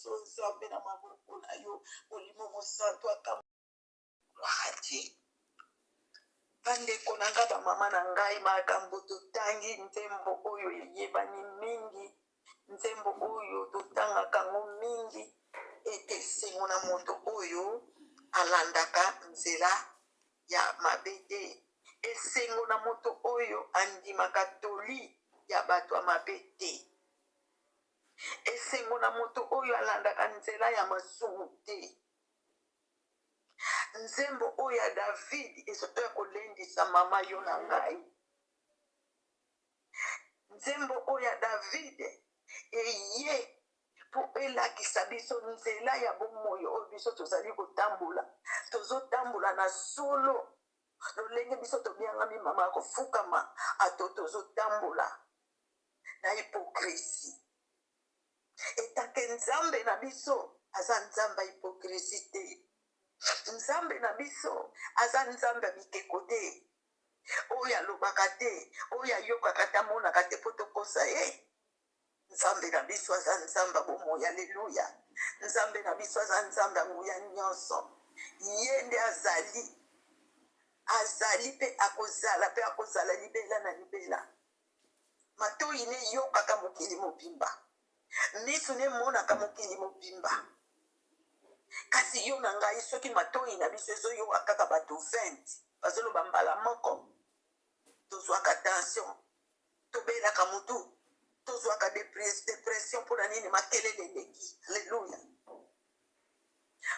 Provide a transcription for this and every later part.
biso Nzambe na maboko na yo. Molimo Mosantu akamba. Gloire à Dieu. Bandeko na ngai, bamama na ngai, makambo totangi, nzembo oyo eyebani mingi, nzembo oyo totangaka yango mingi, ete esengo na moto oyo alandaka nzela ya mabe te, esengo na moto oyo andimaka toli ya bato ya mabe te, esengo na moto oyo alandaka nzela ya masumu te. Nzembo oyo ya David ezoya kolendisa mama yo na ngai. Nzembo oyo ya David eye mpo elakisa biso nzela ya bomoi oyo biso tozali kotambola. Tozotambola na solo lolenge biso tobiangami mama ya kofukama, ato tozotambola na hypocrisie. Etake Nzambe na biso aza Nzambe ya hypocrisie te. Nzambe na biso aza Nzambe ya bikeko te, oyo alobaka te, oyo ayokaka te, amonaka te mpo tokosa ye. Nzambe na biso aza Nzambe ya bomoi, aleluya. Nzambe na biso aza Nzambe ya nguya nyonso. Ye nde azali, azali mpe akozala mpe akozala libela na libela. Matoyi ne eyokaka mokili mobimba, misu ne emonaka mokili mobimba. Kasi yo na ngai, soki matoyi na biso ezoyoka kaka bato 20 bazoloba mbala moko, tozwaka tension, tobelaka mutu, tozwaka depression. Mpo na nini? Makelele eleki. Alleluya.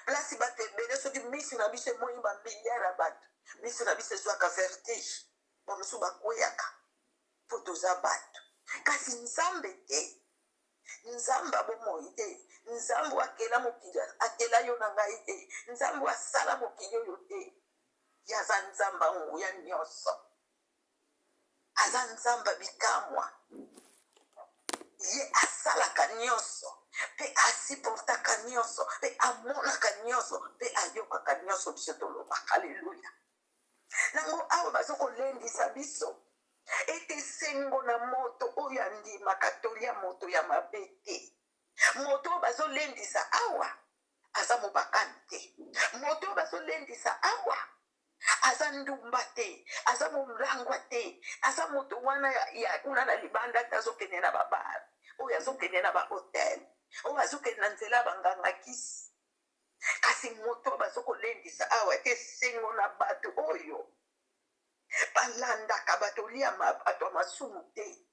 Place bato ebele, soki misu na biso emoni ba milliard ya bato, misu na biso ezwaka vertige, bamosusu bakweyaka, mpo toza bato. Kasi Nzambe te, Nzambe ya bomoi te, Nzambe oyo akela mokili, akela yo na ngai te, Nzambe oyo asala mokili oyo te. Ye aza Nzambe ya nguya nyonso, aza Nzambe ya bikamwa. Ye asalaka nyonso mpe asiportaka nyonso mpe amonaka nyonso mpe ayokaka nyonso biso tolobaka. Aleluya. Nango awa bazo kolendisa biso ete esengo na moto oyo andimaka toli ya moto ya mabe te. Moto oyo bazolendisa awa aza mobakani te. Moto oyo bazolendisa awa aza ndumba te, aza molangwa te, aza moto wana ya kuna na libanda te, azokende na babar, oyo azokende na bahotel, oyo azokende na nzela ya banganga kisi. Kasi moto oyo bazo kolendisa awa ete esengo na bato oyo balandaka bato lia bato ya masumu te,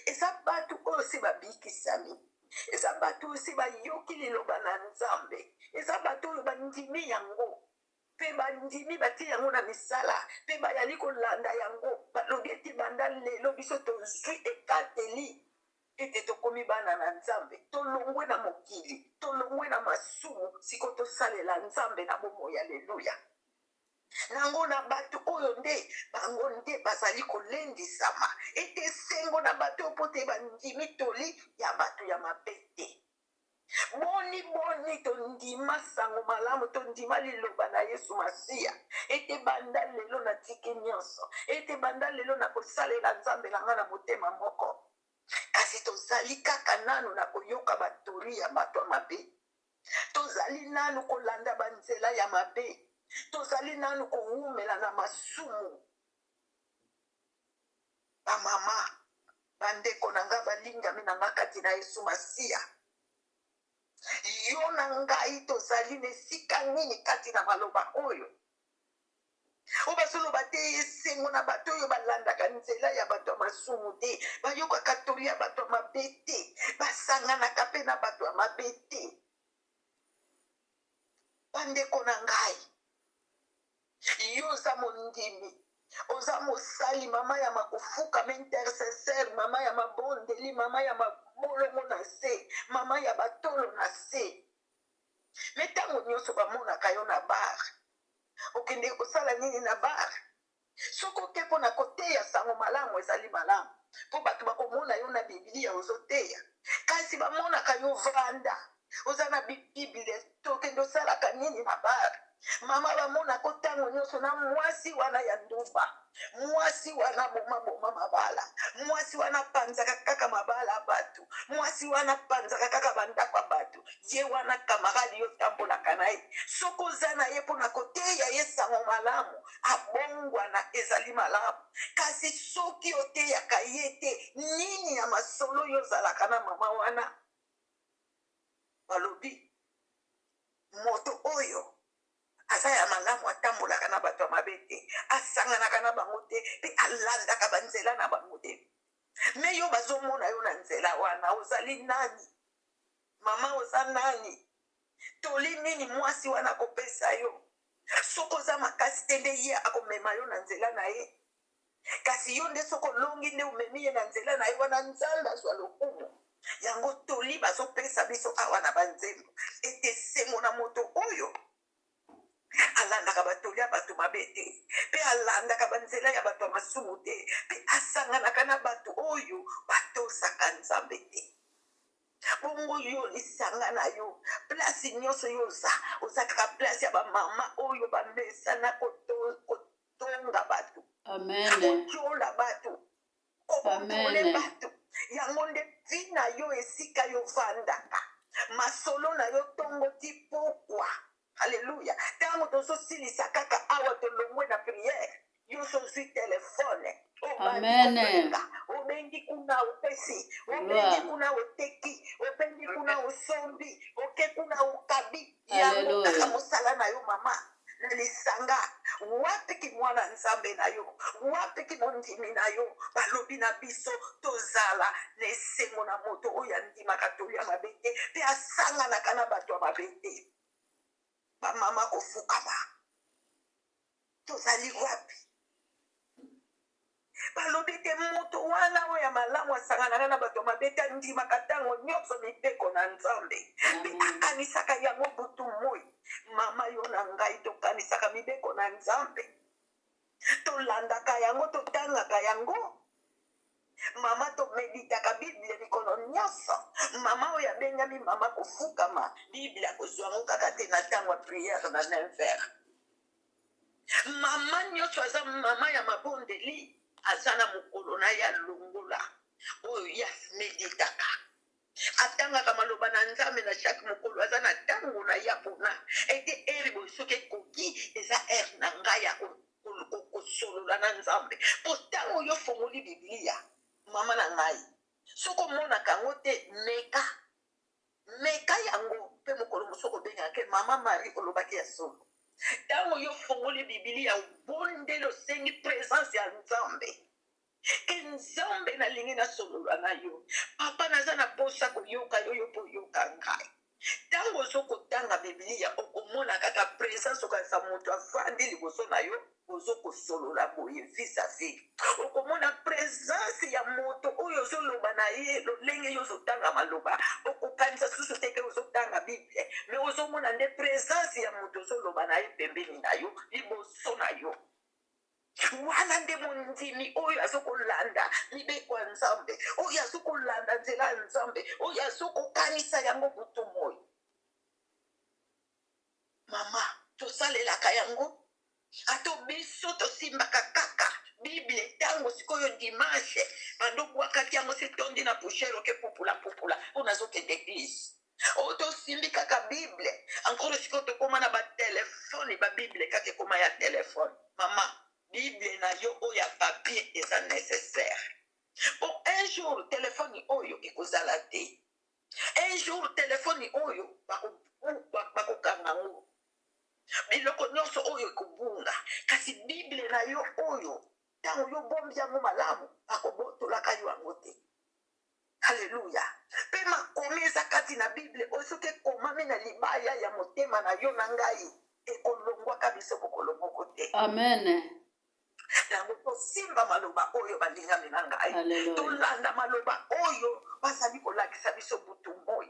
eza bato oyo se babikisami, eza bato oyo se bayoki liloba na Nzambe, eza bato oyo bandimi yango mpe bandimi batie yango na misala mpe bayali kolanda yango. Balobi ete banda lelo biso tozwi ekateli ete tokomi bana na Nzambe, tolongwe na mokili, tolongwe na masumu, sikoyo tosalela Nzambe na bomoi. Aleluya! Nango na bato oyo nde bango nde bazali kolendisama ete esengo na bato oyo mpo te bandimi toli ya bato ya mabe te. Boni boni tondima sango malamu, tondima liloba na Yesu Masiya, ete banda lelo natiki nyonso, ete banda lelo nakosalela Nzambe na ngai na motema moko. Kasi tozali kaka nanu na koyoka batoli ya bato ya mabe, tozali nanu kolanda banzela ya mabe, tozali nanu kowumela na masumu. Bamama, bandeko na ngai balingami na ngai kati na Yesu Masiya, yo na ngai tozali na esika nini kati na maloba oyo? Oyo bazoloba te esengo na bato oyo balandaka nzela ya bato ya masumu te, bayokaka toli ya bato ya mabe te, basanganaka mpe na bato ya mabe te. Bandeko na ngai, yo oza mondimi, oza mosali, mama ya makofukama, intercesseur, mama ya mabondeli, mama ya mabolongo na se, mama ya batolo na se. Me ntango nyonso bamonaka yo na bar, okendeke kosala nini na bar? Soki oke mpo na koteya sango malamu, ezali malamu mpo bato bakomona yo na Biblia ozoteya. Kasi bamonaka yo vanda, oza na Biblia, tokende osalaka nini na bar? Mama, bamonaka ntango nyonso na mwasi wana ya ndumba, mwasi wana bomaboma mabala, mwasi wana apanzaka kaka mabala ya bato, mwasi wana apanzaka kaka bandako ya bato. Ye wana camarade yo otambolaka na ye, soki oza na ye mpo na koteya ye sango malamu, abongwana, ezali malamu. Kasi soki oteyaka ye te, nini ya masolo yo ozalaka na mama wana? Balobi moto oyo aza ya malamu atambolaka na bato ya mabe te, asanganaka na bango te, mpe alandaka banzela na bango te. Me yo bazomona yo na nzela wana, ozali nani? Mama, oza nani? Toli nini mwasi wana akopesa yo? Soki oza makasi te, nde ye akomema yo na nzela na ye. Kasi yo nde soki olongi, nde omemi ye na nzela na ye wana, Nzambe azwa lokumu. Yango toli bazopesa biso awa na banzembo ete esengo na moto oyo alandaka batoli ya bato mabe te, mpe alandaka banzela ya bato ya masumu te, mpe asanganaka na bato oyo batosaka Nzambe te. Bongo yo, lisanga na yo, place nyonso yo oza, oza kaka place ya bamama oyo bamesana kotonga bato, Amen. kotiola bato, kobotole Amen. bato. Yango nde vi na yo, esika yo vandaka, masolo na yo ntongo ti pokwa. Alleluya. Ntango tozosilisa kaka awa, tolongwe na prière, yo so ozwi telefone, obandi Amen. kobenga, obengi kuna, opesi, obengi Gloire. kuna, oteki, obengi kuna, osombi, oke kuna, okabi. Yango kaka Alléluia. mosala na yo, mama, na lisanga. Wapi kimwana Nzambe na yo? Wapi kimondimi na yo? Balobi na biso tozala na esengo na moto oyo andimaka toli ya mabe te, mpe asanganaka na bato ya mabe te. Bamama kofukama, tozali wapi? Balobi te moto wana oyo ya malamu asanganaka na bato ya mabe te, andimaka ntango nyonso mibeko na Nzambe, mpe Amen. akanisaka yango butu moi. Mama, yo na ngai tokanisaka mibeko na Nzambe, tolandaka yango, totangaka yango. Mama, tomeditaka Bible mikolo nyonso. Mama oyo abengami mama kofukama, Bible akozwa yango kaka te na ntango ya prière na 9 heures. Mama nyonso aza mama ya mabondeli, aza na mokolo na ye alongola oyo ye ameditaka, atangaka maloba na Nzambe na chaque mokolo. Aza na ntango na ye mpona ete heure boye soki ekoki, eza heure na ngai ya kosolola na Nzambe. Mpo ntango yo fongoli Biblia, mama na ngai, soki omonaka yango te, meka, meka yango. Mpe mokolo mosusu okobengaka ke mama Marie olobaki ya solo. Ntango yo fongoli Bibilia, obondeli, osengi présence ya Nzambe, ke Nzambe, nalingi nasolola na yo. Papa, naza na posa koyoka yo, yo mpo oyoka ngai. Ntango ozokotanga Bibilia, okomona kaka présence, okanisa moto afandi liboso na yo, ozokosolola boye vis-à-vis. Okomona présence ya moto oyo ozoloba na ye. Lolenge yo ozotanga maloba, okokanisa susu te ke ozotanga Bible, mais ozomona nde présence ya moto ozoloba na ye pembeni na yo, liboso na yo. Wana nde mondimi oyo azokolanda mibeko ya Nzambe, oyo azokolanda nzela ya Nzambe, oyo azokokanisa yango butu moi. Mama, tosalelaka yango ato biso tosimbaka kaka Bible ntango sikoyo dimanche bandobwakaki yango, se tondi na poussière, oke pupula pupula mpo nazokende église. Oyo tosimbi kaka Bible encore, sikoyo tokóma na batelefone, babible kaka ekóma ya telefone. Mama, Bible na yo oyo ya papier eza nécessaire, po un jour telefone oyo ekozala te. Un jour telefone oyo bakokanga yango, biloko nyonso oyo ekobunga. Kasi Bible na yo oyo, ntango yo bombi yango malamu, bakobotolaka yo yango te. Alleluya. Mpe makomi eza kati na Bible oyo, soki ekomami na libaya ya motema na yo na ngai, ekolongwaka biso mokolo moko te. Amen. Yango tosimba maloba oyo, balingami na ngai. Alleluya. Tolanda maloba oyo bazali kolakisa biso butu moi.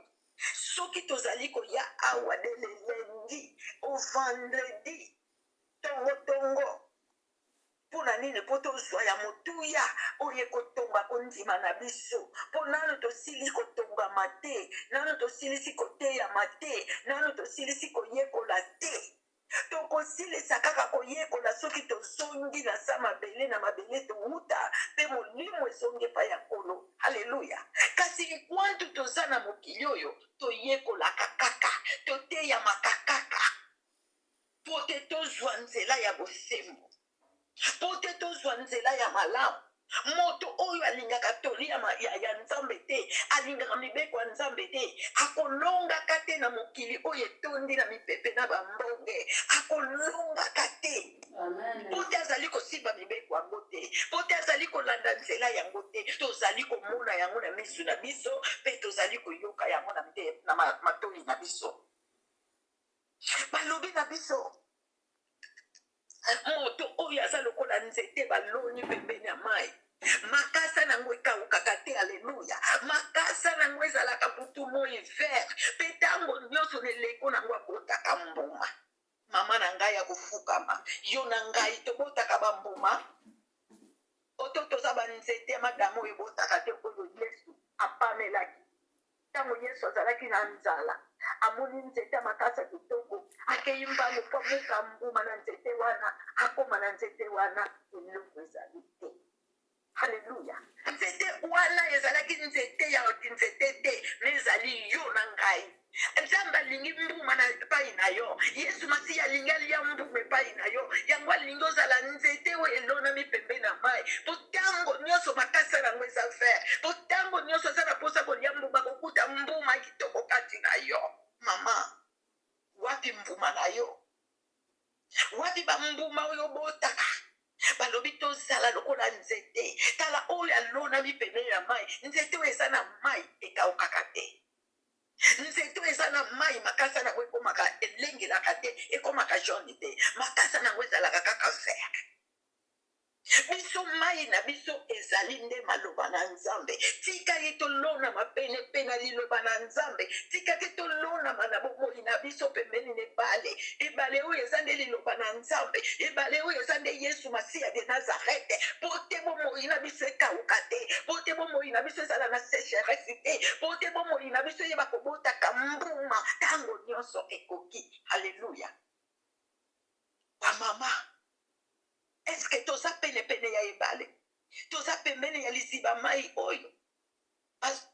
Soki tozali koya awa de le lundi au vendredi, tongotongo, mpona nini? Mpo tozwa ya motuya oyo ekotonga kondima na biso. Mpo nano tosili kotongama te, nano tosilisi koteyama te, nano tosilisi koyekola te. Tokosilisa kaka koyekola soki tozongi na sa mabele, na mabele towuta, mpe molimo ezongi epai ya Nkolo. Alleluya. Kasi nkwantu toza na mokili oyo, toyekolaka kaka. nzela ya bosembo, mpo te tozwa nzela ya malamu. Moto oyo alingaka toli ya, ya, ya Nzambe te, alingaka mibeko ya Nzambe te, akolongaka te na mokili oyo etondi na mipepe na bambonge. Akolongaka te mpo te azali kosimba mibeko yango te, mpo te azali kolanda nzela yango te. Tozali komona yango na miso na biso mpe tozali koyoka yango na, na matoi na biso. Balobi na biso, moto oyo aza lokola nzete baloni pembeni ya mai, makasa nango ekaukaka te. Aleluya! Makasa nango ezalaka butu moi vert, mpe ntango nyonso na eleko nango abotaka mbuma. Mama na ngai ya kofukama, yo na ngai tobotaka bambuma oto toza banzete ya madama oyo ebotaka te, oyo Yesu apamelaki ntango Yesu azalaki na nzala, amoni nzete ya makasa kitoko, akei mbangu mpo abuka mbuma na nzete wana. Akoma na nzete wana, eloko ezali te. Haleluya! Nzete wana ezalaki nzete ya nzete te, me ezali yo na ngai. Nzambe alingi mbuma na epai na yo. Yesu Masiya alingi alia mbuma epai na yo. Yango alingi ozala nzete oyo elonami pembeni na mai, mpo ntango nyonso makasa na yango eza vert, mpo ntango nyonso aza na mposa kolia mbuma, kokuta mbuma kitoko kati na yo. Mama, wapi mbuma na yo? Wapi bambuma oyo obotaka? Balobi tozala lokola nzete, tala, oyo alonami pembeni ya mai. Nzete oyo eza na mai ekaukaka te. Nzete oyo eza na mai, makasa na yango ekomaka elengelaka te, ekomaka jaune te, makasa na yango ezalaka kaka vert. Biso mai na biso ezali nde maloba na Nzambe. Tika ye tolonama penepene na liloba na Nzambe. Tika te tolonama na bomoi na biso pembeni na ebale. Ebale oyo eza nde liloba na Nzambe, ebale oyo eza nde Yesu Masiya de Nazarete, mpo te bomoi na biso ekauka te, mpo te bomoi na biso ezala na sécheresse te, mpo te bomoi na biso eyeba kobotaka mbuma ntango nyonso ekoki. Aleluya! Bamama, eske toza penepene ya ebale? Toza pembeni ya liziba mai oyo?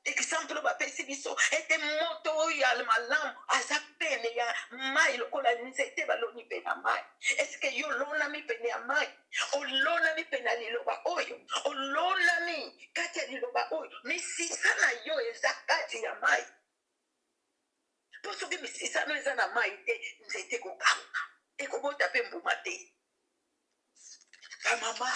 Exemple bapesi biso ete moto oyo ya malamu aza pene ya mai lokola nzete baloni mpe na mai. Eske yo olonami pene ya mai? Olonami pene ya liloba oyo? Olonami kati ya liloba oyo? Misisa na yo eza kati ya mai, mpo soki misisa no eza na mai te, nzete ekokauka, ekobota mpe mbuma te. Bamama,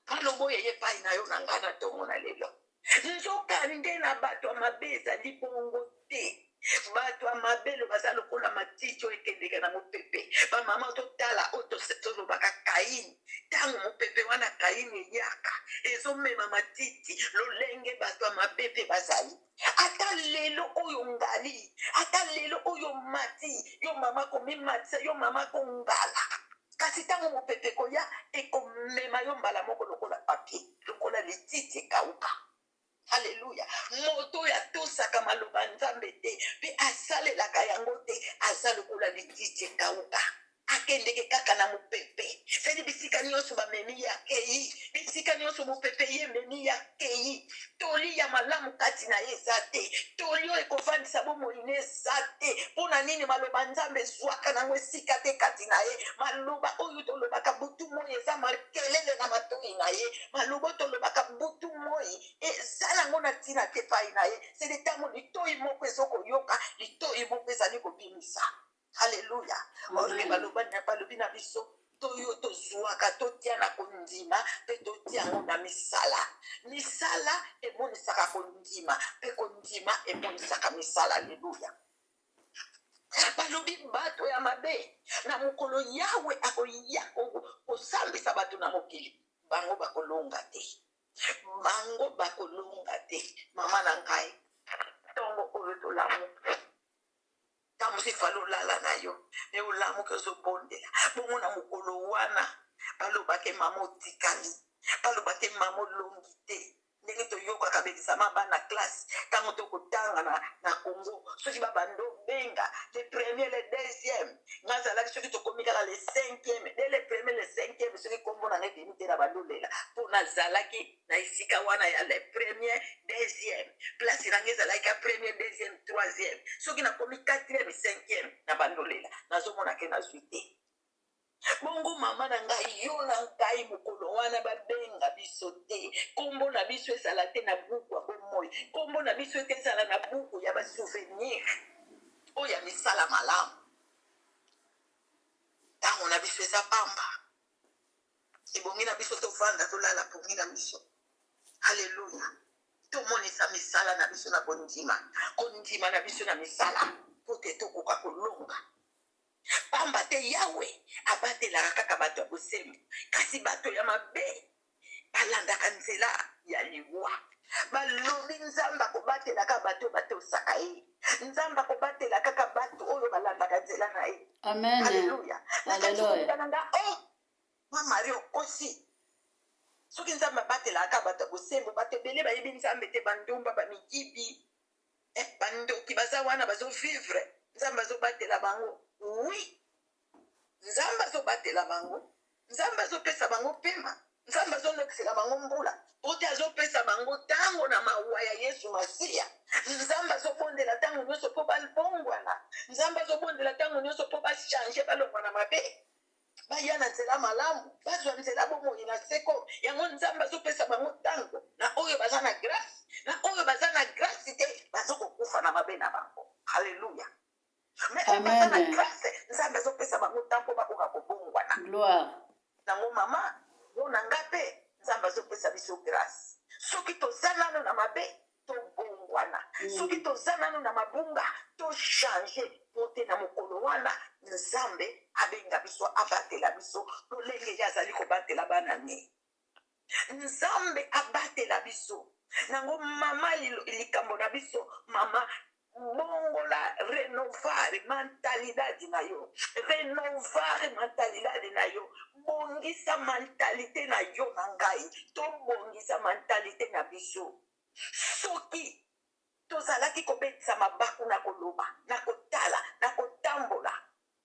maloba oyo eye epai na yo na ngai na ntongo na lelo. Nzoka nde na bato ya mabe ezali bongo te. Bato ya mabe lo baza lokola matiti oyo ekendeke na mopepe. Bamama, totala oyo tolobaka Kaini. Ntango mopepe wana Kaini eyaka, ezomema matiti, lolenge bato ya mabe mpe bazali. Ata lelo oyo ngali, ata lelo oyo mati, yo mama komimatisa, yo mama kongala, kasi ntango mopepe ekoya, ekomema yo mbala moko lokola papier, lokola lititi ekauka. Aleluya! Moto oyo atosaka maloba Nzambe te mpe asalelaka yango te aza lokola lititi ekauka, akendeke kaka na mopepe. Seli bisika nyonso bamemi ye akei, bisika nyonso mopepe ye ememi ye akei. Toli ya malamu kati na ye eza te, toli oyo ekovandisa bomoi na eza te. Mpo na nini? Maloba Nzambe ezwaka nango esika te kati na ye. Maloba oyo tolobaka butu moi eza makelele na matoi na ye. Maloba oyo tolobaka butu moi eza nango na ntina te epai na ye. Seli ntango litoi moko ezokoyoka, litoi moko ezali kobimisa. Alleluya! Orke baloba balobi na biso toyo tozwaka, totia na kondima mpe totia yango na misala. Misala emonisaka kondima, mpe kondima emonisaka misala. Aleluya! Balobi bato ya mabe, na mokolo Yawe akoya kosambisa bato na mokili, bango bakolonga te, bango bakolonga te. Mama na ngai, ntongo oyo tolamuka, ntango mosusu efali olala na yo, me olamuki ozobondela bongo. Na mokolo wana balobake mama otikali, balobake mama olongi te. Ndenge toyokaka bekisama bana classe ntango tokotanga na Congo, soki babanda obenga le premier, le deuxième, nga azalaki soki tokomi kaka le cinquième, de le premier, le cinquième, soki nkombo na ngai ebimi te, na bandolela, mpo nazalaki na esika wana ya le premier, deuxième. Place na ngai ezalaki ya premier, deuxième, troisième. Soki nakomi quatrième, cinquième, na bandolela, nazomona ke nazwi te. Bongo mama na ngai, yo na ngai, mokolo wana babenga biso te, kombo na biso ezala te na buku ya bomoi, kombo na biso ete ezala na buku ya basouvenir oyo ya misala malamu. Ntango na biso eza pamba, ebongi na biso tovanda tolala pongi na biso. Haleluya! Tomonisa misala na biso na kondima, kondima na biso na misala, mpo te tokoka kolonga. Pamba te Yawe abatelaka kaka bato ya bosembo, kasi bato ya mabe balandaka nzela ya liwa. Balobi Nzambe akobatela kaka bato oyo batosaka ye. Nzambe akobatela kaka bato oyo balandaka nzela na ye. Amen. Alléluia. Nakanisi Alléluia. koloba na nga, oh, ma Marie okosi. Soki Nzambe abatelaka kaka bato ya bosembo, bato ebele bayebi Nzambe te, bandumba, bamiyibi, bandoki baza wana bazovivre, Nzambe azobatela bango. Oui, Nzambe azobatela bango, Nzambe azopesa bango pema, Nzambe azonokisela bango mbula, po te azopesa bango ntango na mawa ya Yesu Masiya. Nzambe azobondela ntango nyonso mpo babongwana, Nzambe azobondela ntango nyonso mpo bachange, balongwa na mabe, baya na nzela malamu, bazwa nzela bomoi na seko. Yango Nzambe azopesa bango ntango na oyo baza na grâce, na oyo baza na grâce te bazokokufa na mabe na bango. Alléluia. Mais oyo baza na Amen. grâce, Nzambe azopesa bango ntango mpo bakoka kobongwana. Gloire. Nango mama, yo na nga mpe Nzambe azopesa biso grâce. Soki toza nano na mabe, tobongwana. Soki toza nano na mabunga, tochange, po te na mokolo wana Nzambe abenga biso, abatela biso lolenge ye azali kobatela bana ne. Nzambe abatela biso. Nango mama, likambo na biso mama, bongola, renovare mentalidade na yo, renovare mentalidade na yo, bongisa mentalité na yo na ngai, tobongisa mentalité na biso. Soki tozalaki kobetisa mabaku na koloba, na kotala, na kotambola,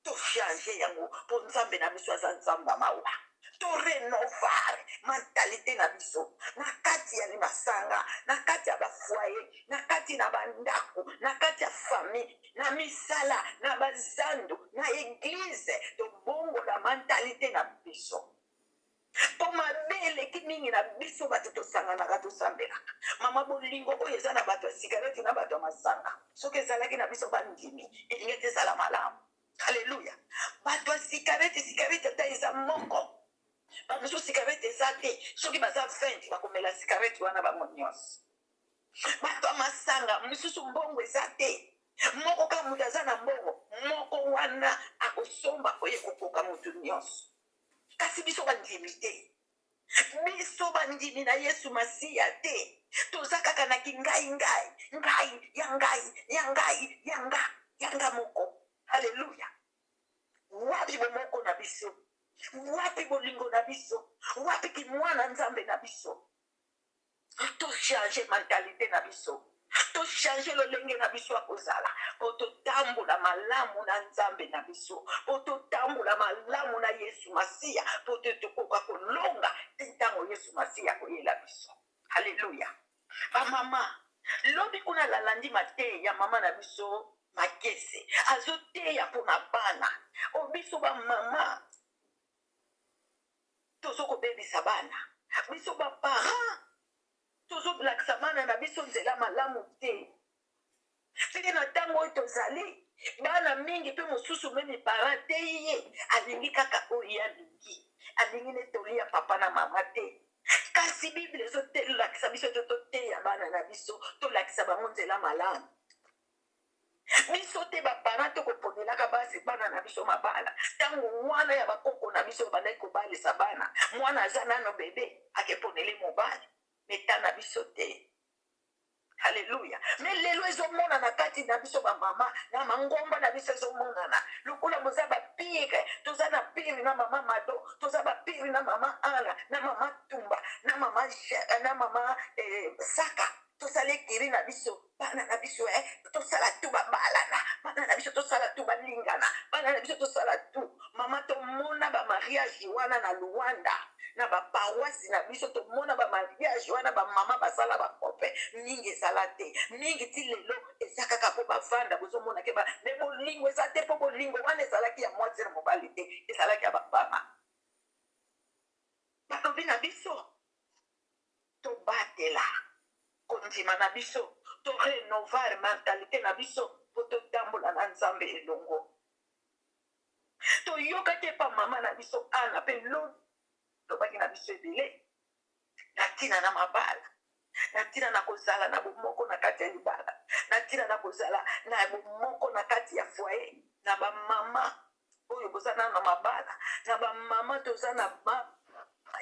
tochange yango, mpo Nzambe na biso aza Nzambe ya mawa. Torenovare mentalité na biso na kati ya masanga, na kati ya bafoyer, na kati na bandako, na kati ya famille, na misala, na bazandu, na église. Tobongola mentalité na biso, mpo mabe eleki mingi na biso. Bato tosanganaka, tosambelaka, mama, bolingo oyo eza na bato ya sigarete na bato ya masanga, soki ezalaki na biso bandimi, elingi ete ezala malamu. Alleluya. Bato ya sigarete, sigarete ata eza moko, bamosusu sigarete eza te, soki baza 20 bakomela sigarete wana bango nyonso. Bato ya masanga mosusu, mbongo eza te, moko kaka moto aza na mbongo moko wana akosomba oyo ekokoka motu nyonso. Kasi biso bandimi te, biso bandimi na Yesu Masiya te, toza kaka na kingai ngai ngai ya ngai ya ngai ya nga ya nga moko. Alleluya. Wapi bomoko na biso? Wapi bolingo na biso? Wapi kimwana Nzambe na biso? Tochange mentalité na biso, tochange lolenge na biso ya kozala, mpo totambola malamu na Nzambe na biso, mpo totambola malamu na Yesu Masiya, mpo te tokoka kolonga te ntango Yesu Masiya akoyela biso. Alleluya. Bamama, lobi kuna lalandi mateya ya mama na biso Makese, azoteya mpona bana. O biso bamama tozokobebisa bana biso, baparent tozolakisa bana na biso nzela malamu te. Mpe na ntango oyo tozali, bana mingi mpe mosusu même parent te, ye alingi kaka oyo ye alingi, alingi nde tolia papa na mama te. Kasi Bible ezolakisa biso te toteya bana na biso, tolakisa bango nzela malamu. Biso te baparent tokoponelaka basi bana na biso mabala. Ntango wana ya bakoko na biso babandaki kobalisa bana, mwana aza nano bebe, akeponele mobali meta na biso te. Alleluya. Mais lelo ezomonana kati na biso bamama na mangomba na biso, ezomonana lokola boza bapire. Toza na pire na mama Mado, toza bapire na mama Ana, na mama Tumba, na mama, na mama Saka. Tosala ekiri na biso, bana na biso, tosala tu babalana, bana na biso tosala tu balingana, bana na biso tosala tu. Mama, tomona bamariage wana na Luanda, na baparoisse na biso, tomona bamariage wana, bamama basala bakope mingi, ezala te mingi ti lelo. Eza kaka mpo bavanda, bozomona ke me bolingo eza te, mpo bolingo wana ezalaki ya mwasi na mobali te, ezalaki ya bapama. Balobi na biso tobatela kondima na biso, to renovar mentalite na biso mpo totambola na Nzambe elongo. Toyokaki epa mama na biso Ana mpe lobi lobaki na biso ebele na ntina na mabala, na ntina na kozala na bomoko na kati ya libala, na ntina na kozala na bomoko na kati ya foyer, na bamama oyo boza nano na mabala, na bamama toza na ba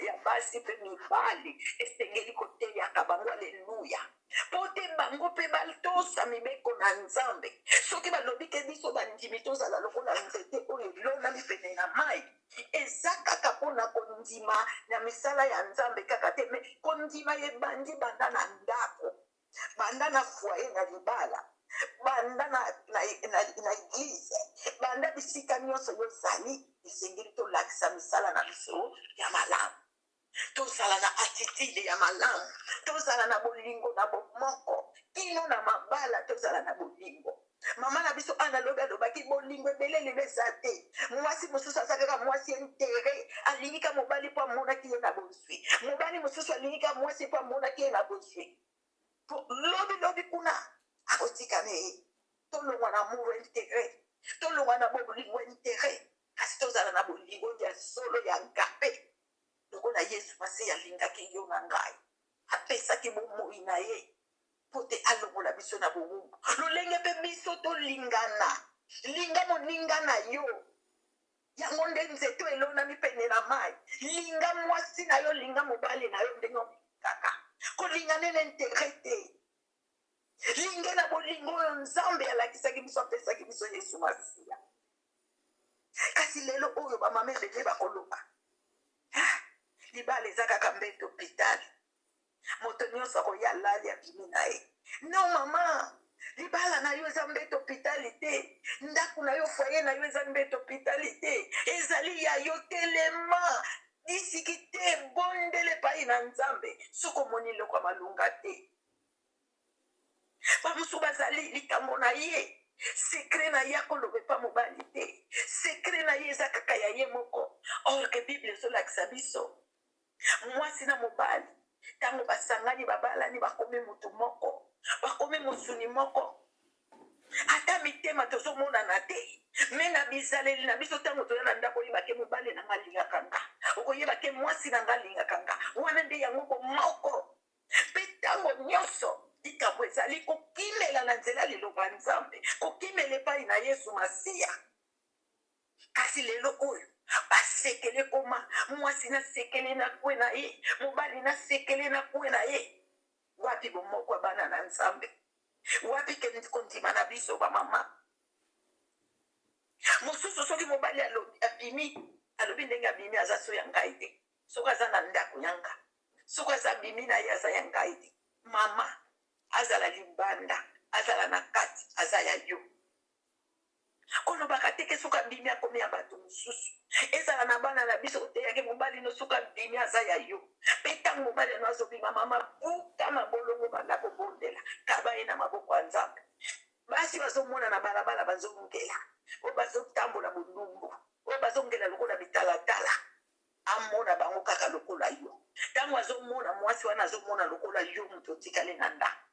ya basi mpe mibali, esengeli koteyaka bango. Aleluya! Mpo te bango mpe batosa mibeko na Nzambe. Soki balobi ke biso bandimi tozala lokola nzete oyo elonami pene na mai, eza kaka mpona kondima na misala ya Nzambe kaka te, me kondima ebandi banda na ndako, banda na foyer, na libala, banda na église, banda bisika nyonso yo ozali. Esengeli tolakisa misala na biso ya malamu, tozala na attitude ya malamu, tozala na bolingo, na bomoko kino na mabala, tozala na bolingo. Mama na biso Ana alobi, alobaki bolingo ebele lelo eza te. Mwasi mosusu aza kaka mwasi intérêt, alingi ka mobali mpo amonaki ye na bozwi. Mobali mosusu alingi ka mwasi mpo amonaki ye na bozwi, po lobi lobi kuna akotika na ye. Tolongwa na amour intérêt, tolongwa na bolingo intérêt, kasi tozala na bolingo ya solo ya agape, lokola Yesu Masiya alingaki yo na ngai, apesaki bomoi na ye mpo te alongola biso na bowumbu. Lolenge mpe biso tolingana, linga moninga na yo, yango nde nzete elonami pene na mai. Linga mwasi na yo, linga mobali na yo ndenge olingaka. Kolinga nene intérêt te, linge na bolingo oyo Nzambe alakisaki biso, apesaki biso Yesu Masiya. Kasi lelo oyo bamama ebele bakoloba: "Libala eza kaka mbeto hôpital, moto nyonso akoya, lali, abimi na ye." Non, mama, libala na yo eza mbeto hôpital te. Ndako na yo, foyer na yo eza mbeto hôpital te, ezali ya yo. Telema, disiki te, bondele epai na Nzambe soki omoni eloko ya malunga te. Bamosusu bazali likambo na ye, secret na ye akoloba epa mobali te, secret na ye eza kaka ya ye moko. Or que Bible ezolakisa biso, mwasi na mobali ntango basangani, babalani, bakomi mutu moko, bakomi mosuni moko. Ata mitema tozomonana te, me na bizaleli na biso, ntango toya na ndako, oyeba ke mobali na nga alingaka nga, okoyeba ke mwasi na nga alingaka nga. Wana nde yango bomoko. Mpe ntango nyonso likambo ezali kokimela na nzela liloba Nzambe, kokimela epai na Yesu Masiya. Kasi lelo oyo basekele koma mwasi na sekele na kwe na ye, mobali na sekele na kwe na ye. Wapi bomoko ya bana na Nzambe? Wapi ke kondima na biso bamama mosusu? Soki mobali abimi, alobi ndenge abimi, aza so ya ngai te. Soki aza na ndako ya nga, soki aza bimi na ye, aza ya ngai te. Mama, azala libanda, azala na kati, aza ya yo. Kolobaka te ke soki abimi akomi ya bato mosusu. Ezala na bana na biso, oteyaki mobali no, soki abimi aza ya yo. Mpe ntango mobali ano azobima, mama, buka mabolongo, banda kobondela, kaba ye na maboko ya Nzambe. Basi bazomona na balabala, bazongela oyo bazotambola bolumbu, oyo bazongela lokola bitalatala, amona bango kaka lokola yo. Ntango azomona mwasi wana, azomona lokola yo moto otikali na ndako.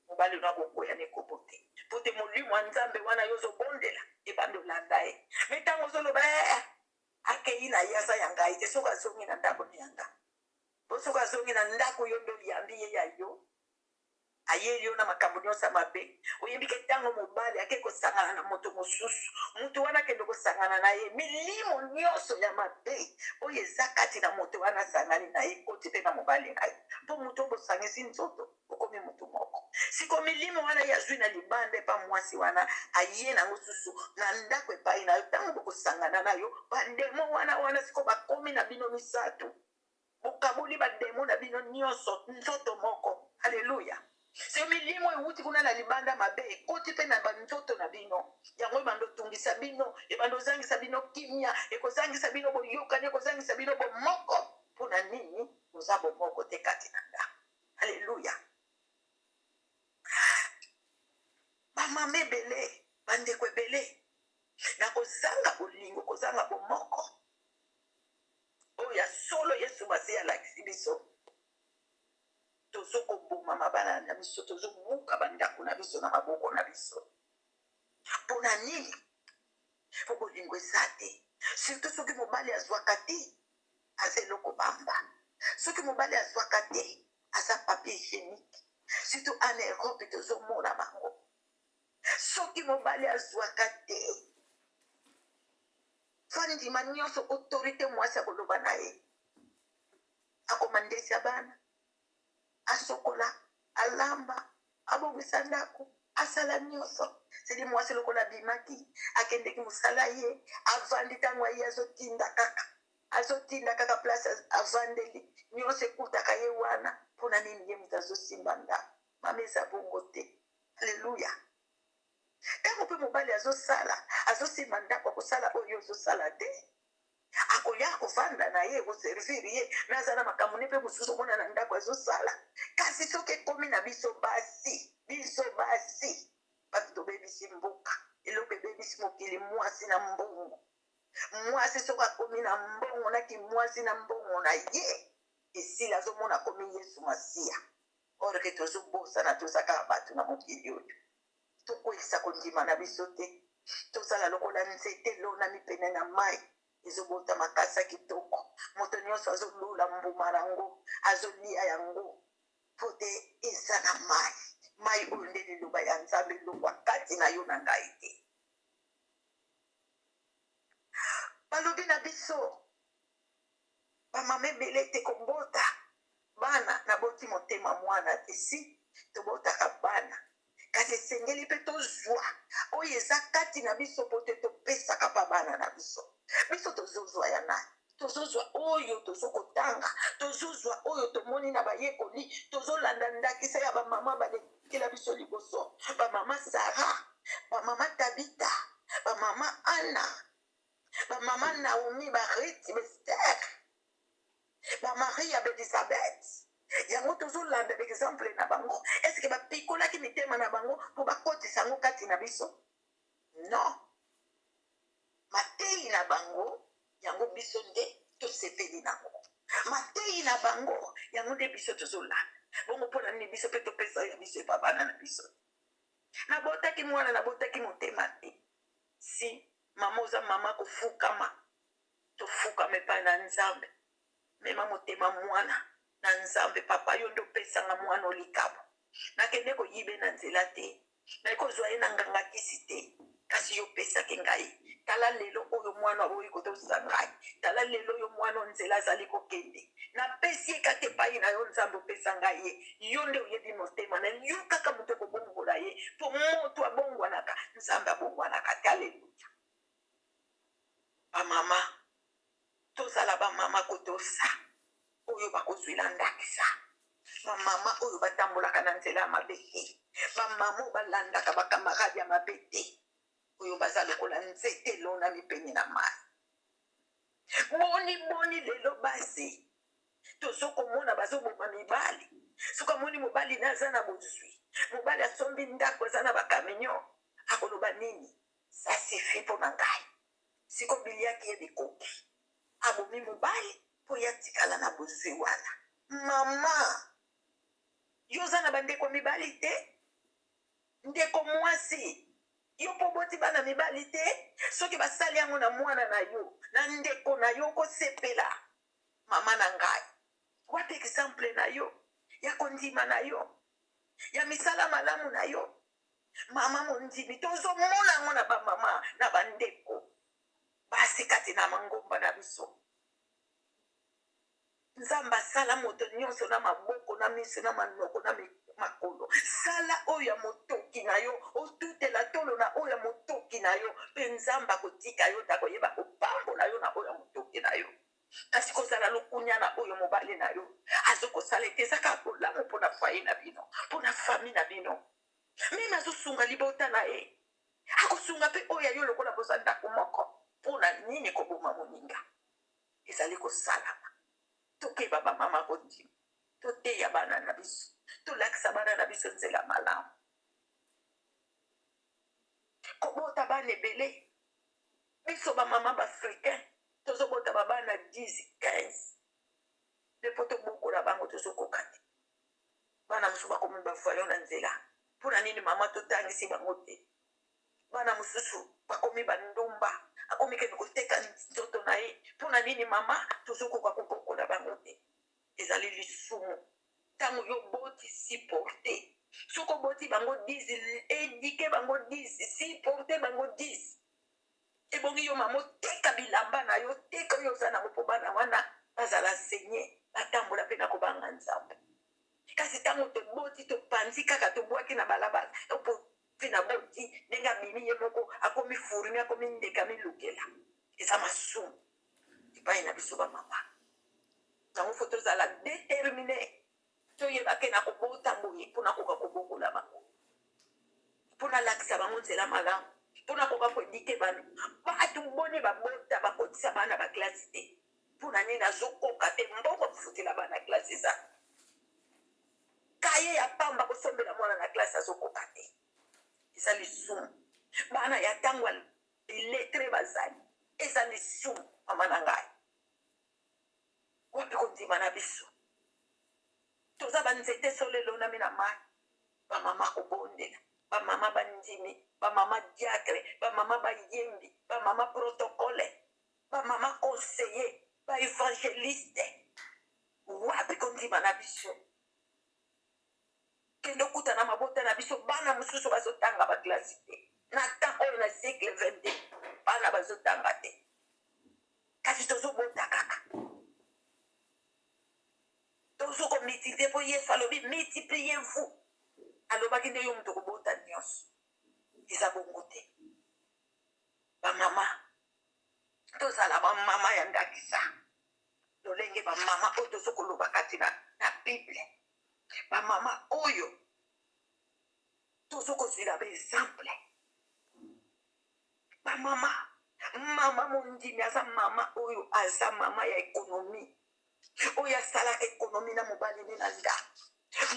Mobali ono akokwea na ekobo te, po te molimo ya Nzambe wana yo ozobondela ebandi olanda ye. Me ntango ozoloba eh, akei na ye, aza ya ngai te, soki azongi na ndako na yanga, po soki azongi na ndako, yo nde oyambi ye ya yo, ayeli yo na makambo nyonso ya mabe. Oyebi ke ntango mobali ake kosangana na moto mosusu, moto wana akende kosangana na ye, milimo nyonso ya mabe oyo eza kati na moto wana asangani na ye ekoti mpe na mobali na ye, mpo moto oyo bosangisi nzoto okomi moto moko. Siko milimo wana ye azwi na libanda epa mwasi wana, aye nango susu na ndako epai na yo. Ntango bokosangana na yo, bademo wana siko bakomi na bino misato, bokaboli bademo na bino nyonso nzoto moko. Alleluya! Se milimo ewuti kuna na libanda mabe, ekoti mpe na banzoto na bino. Yango ebanda otungisa bino, ebanda ozangisa bino kimia, ekozangisa bino boyokani, ekozangisa bino bomoko. Mpona nini boza bomoko te kati na ndako? Alleluya! Bamama ebele, bandeko ebele, na kozanga bolingo, kozanga bomoko oyo ya solo Yesu Masiya alakisi biso, tozokoboma mabala na biso, tozobuka bandako na biso na maboko na biso. Mpo na nini? Mpo bolingo eza te. Surtout soki mobali azwaka te, aza eloko bamba. Soki mobali azwaka te, aza papier hygiénique. Surtout en Europe tozomona bango. Soki mobali azwaka te, fandima nyonso autorité mwasi akoloba na ye, akoma ndesi ya bana, asokola, alamba, abongisa ndako, asala nyonso. Seli mwasi lokola abimaki, akendeki mosala, ye avandi, ntango aye azotinda kaka, azotinda kaka place avandeli, nyonso ekutaka ye wana. Mpona nini? Ye moto azosimba ndako. Mama, eza bongo te. Alleluya. Ntango mpe mobali azosala, azosimba ndako, akosala oyo ozosala te. Akoya kovanda na ye, koservir ye, me aza na makambo ne mpe mosusu omona na ndako azosala. Kasi soki ekomi na biso basi, biso basi bato tobebisi mboka, eloko ebebisi mokili, mwasi na mbongo. Mwasi soki akomi na mbongo, na kimwasi na mbongo na ye esili, azomona akomi Yesu Masiya. Or que tozobosana toza kaka bato na mokili oyo. Tokweyisa kondima na biso te, tozala lokola nzete elonami pene na mai, ezobota makasa kitoko, moto nyonso azolula mbuma yango, azolia yango, po te eza na mai. Mai oyo nde liloba ya Nzambe elongwa kati na yo na ngai te. Balobi na biso bamama ebele te kobota bana, naboti motema mwana te. Si tobotaka bana, kasi esengeli mpe tozwa oyo eza kati na biso po te topesaka mpa bana na biso. Biso tozozwa ya nani? Tozozwa oyo tozokotanga, tozozwa oyo tomoni na bayekoli, tozolanda ndakisa ya bamama balekela biso liboso, bamama Sara, bamama Tabita, bamama Ana, bamama Naomi, Bariti, Bester, Bamaria, Baelizabeth. Yango tozolanda baexemple na bango. Estce bapikolaki mitema na bango mpo bakotisa yango kati na biso? Non, mateyi na bango yango biso nde tosepeli nango, mateyi na bango yango nde biso tozolanda bongo. Mpo na nini biso mpe topesa ya biso epa bana na biso? Nabotaki mwana, nabotaki motema te. Si mama oza mama, kofukama, tofukama epai na Nzambe. Mema motema mwana na Nzambe. Papa, yo nde opesanga mwana olikabo, nakende koyibe na nzela te, naye kozwa ye na nganga kisi te, kasi yo opesaki ngai. Tala lelo oyo mwana oyo kotosa ngai, tala lelo oyo mwana nzela azali kokende, napesi ye kaka epai na yo. Nzambe, opesa ngai ye, yo nde oyebi motema na yo, kaka moto ekobongola ye, mpo moto abongwanaka, Nzambe abongwanaka te. Aleluya. Bamama, tozala bamama kotosa oyo bakozwila ndakisa, bamama oyo batambolaka na nzela ya mabe te, bamama oyo balandaka bacamarade ya mabe te, oyo baza lokola nzete elonami pene na mai. Boni boni lelo basi tozokomona bazoboma mibali? Soki amoni mobali na aza na bozwi, mobali asombi ndako, aza na bacamion, akoloba nini? Ça suffit mpo na ngai. Siko biliaki ye bikoki, abomi mobali mpo ye atikala na bozwi wana. Mama, yo oza na bandeko mibali te? Ndeko mwasi, yo mpo oboti bana mibali te? Soki basali yango na mwana na yo, na ndeko na yo, okosepela? Mama na ngai, wapi exemple na yo ya kondima na yo, ya misala malamu na yo? Mama mondimi, tozomona yango na bamama na bandeko basi kati na mangomba na biso. Nzambe asala moto nyonso na maboko, na miso, na manoko, na makolo. Sala oyo ya motoki na yo, otutela tolo na oyo ya motoki na yo, mpe Nzambe akotika yo te, akoyeba kopambola yo na oyo ya motoki na yo. Kasi kozala lokunya na oyo mobali na yo azokosala ete eza kaka bolamu mpona foyer na bino, mpona famille na bino, même azosunga libota na ye, akosunga mpe oyo ya yo lokola boza ndako moko. Mpona nini koboma moninga? Ezali kosalama. Tokeba bamama kondima, toteya bana na biso, tolakisa bana na biso nzela malamu. Kobota bana ebele, biso bamama baafricain tozobota babana 10, 15, mpe mpo tobokola bango tozokoka te. Bana mosusu bakomi bavoyo na nzela. Mpo na nini mama totangisi bango te? Bana mosusu bakomi bandumba, akomi kende koteka nzoto na ye. Mpo na nini mama tozokoka kobokola bango te? Ezali lisumu. Ntango yo boti, supporte. Soki oboti bango 10, éduque bango 10, supporte bango 10. Ebongi yo mama oteka bilamba na yo, teka oyo oza nango, mpo bana wana bazala enseigné, batambola mpe na kobanga Nzambe. Kasi ntango toboti, topanzi kaka, tobwaki na balabala, opofi na boti ndenge abimi ye moko, akomi fourmi, akomi ndeke, amilukela. Eza masumu epai na biso bamama. Yango faut tozala déterminé, toyeba ke na kobota boye mpona koka kobokola bango, mpona alakisa bango nzela malamu, mpona koka koéduquer bana. Bato boni babota, bakotisa bana baklasi te? Mpona nini? Azokoka te mbongo kofutela bana klasi. Eza kaye ya pamba kosombela mwana na klasi, azokoka te. Eza lisumu. Bana ya ntango ya illettré bazali, eza lisumu. Mama na ngai, wapi kondima na biso? Toza banzete solo elonami na mai. Bamama kobondela, bamama bandimi, bamama diacre, bamama bayembi, bamama protocole, bamama conseiller, baévangéliste, wapi kondima na biso? Kende okuta na mabota na biso, bana mosusu bazotanga baklasi te. Na temps oyo, na siècle 22, bana bazotanga te, kasi tozobota kaka, tozokomultiplier, mpo Yesu alobi: "Multipliez vous." Alobaki nde yo moto kobota nyonso. Eza bongo te. Bamama, tozala bamama ya ndakisa, lolenge bamama oyo tozokoloba kati na Bible, bamama oyo tozokozwila baexemple. Bamama, mama mondimi aza mama oyo aza mama ya économie, oyo asalaka économie na mobali ne na ndako.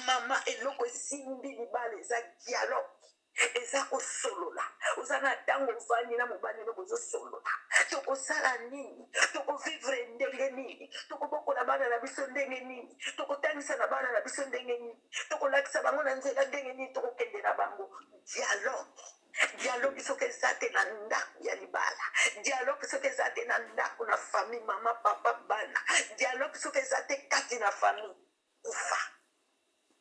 Mama, eloko esimbi libala eza dialogue, eza kosolola. Oza na ntango ovandi na mobali no, bozosolola: tokosala nini, tokovivre ndenge nini, tokobokola bana na biso ndenge nini, tokotangisa na bana na biso ndenge nini, tokolakisa bango na nzela ndenge nini, tokokende na bango. Dialogue, dialogue soki eza te na ndako ya libala, dialogue soki eza te na ndako, na famille, mama, papa, bana, dialogue soki eza te kati na famille, kufa,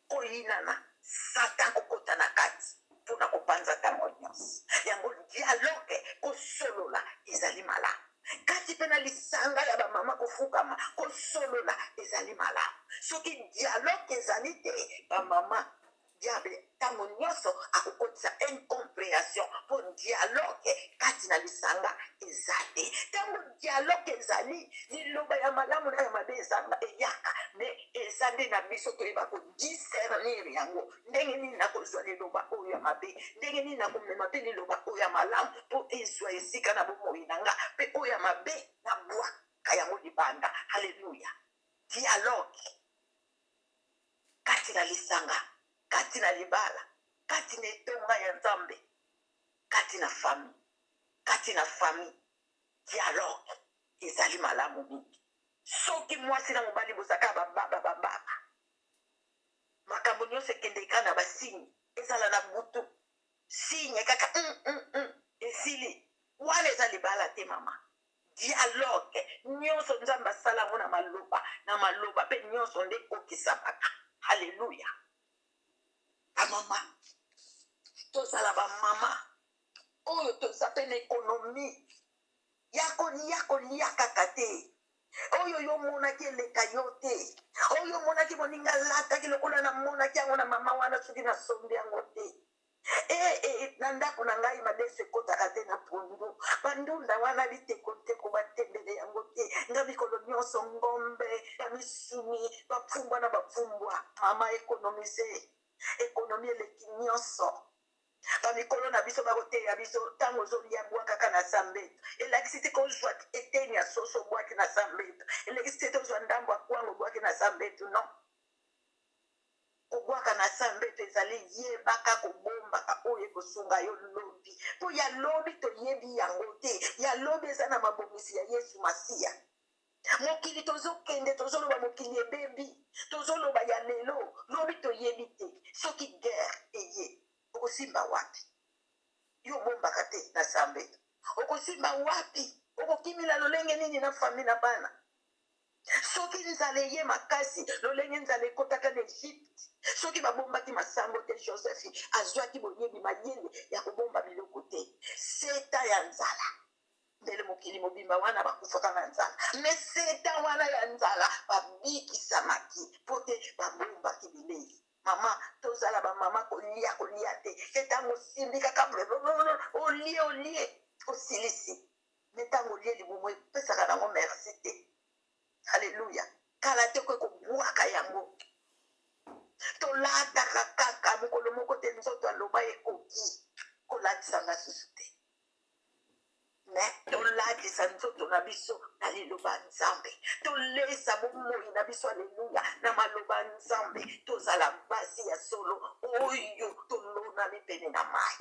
koyinana, Satan kokota na kati mpona kopanza ntango nyonso. Yango dialogue, kosolola ezali malamu. Kati mpe na lisanga ya bamama, kofukama, kosolola ezali malamu. Soki dialogue ezali te, bamama, diable ntango nyonso akokotisa incompréhension, mpo dialogue kati na lisanga eza te. Ntango dialogue ezali, liloba ya malamu na ya mabe ezanga eyaka, mais eza nde na biso toyeba kodiscernir yango. Ndenge nini nakozwa liloba oyo ya mabe? Ndenge nini nakomema mpe liloba oyo ya malamu mpo ezwa esika na bomoi na nga, mpe oyo ya mabe nabwaka yango libanda? Halleluya! Dialogue kati na lisanga, kati na libala, kati na etonga ya Nzambe, kati na famille, kati na famille, dialogue ezali malamu mingi. Soki mwasi na mobali bozalaka bababa bababa, makambo nyonso ekendeka na basigne, ezala na butu, signe kaka esili, wana eza libala te. Mama, dialogue nyonso Nzambe asala yango na maloba, na maloba mpe nyonso nde ekokisamaka. Halleluya! Bamama, tozala bamama oyo toza mpe na économie ya kolia, kolia kaka te oyo yo omonaki eleka yo te, oyo omonaki moninga alataki lokola namonaki yango na mama wana, soki nasombi yango te, e na ndako na ngai madeso ekɔtaka te, na pondu bandunda wana bitekoteko batembele yango te. Nga mikolo nyonso ngombe, bamisuni, bapfumbwa na bapfumbwa. Mama, économise. Économie eleki nyonso. Bamikolo na biso bakoteya biso: ntango ozolia, bwa kaka na sambeto. Elakisi te kozwa eteni ya soso obwaki na sambeto, elakisi te tozwa ndambo ya kwanga obwaki na sambeto. Non. Kobwaka na se ya mbeto ezali yebaka kobombaka oyo ekosunga yo lobi, mpo ya lobi toyebi yango te. Ya lobi eza na mabongisi ya Yesu Masiya. Mokili tozokende, tozoloba mokili ebebi, tozoloba ya lelo, lobi toyebi te. Soki guerre eye, okosimba wapi? Yo obombaka te na se ya mbeto, okosimba wapi? Okokimila lolenge nini na famille na bana? Soki nzala eye makasi, lolenge nzala ekotaka na Egypte, soki babombaki masango te, Joseph azwaki boyebi mayele ya kobomba biloko te. Seta ya nzala, mbele mokili mobimba wana bakufaka na nzala, me seta wana ya nzala babikisamaki mpo te babombaki bilei. Mama, tozala bamama kolia kolia te, ke ntango osimbi kaka olie olie osilisi, me ntango olie libumu epesaka nango merci te. Alleluya. Kala te okoki kobwaka yango. Tolataka kaka mokolo moko te, nzoto aloba ekoki kolatisa nga susu te. Me tolatisa nzoto na biso na liloba Nzambe, tolesa bomoi na biso, aleluya, na maloba Nzambe. Tozala basi ya solo oyo tolonami pene na mai.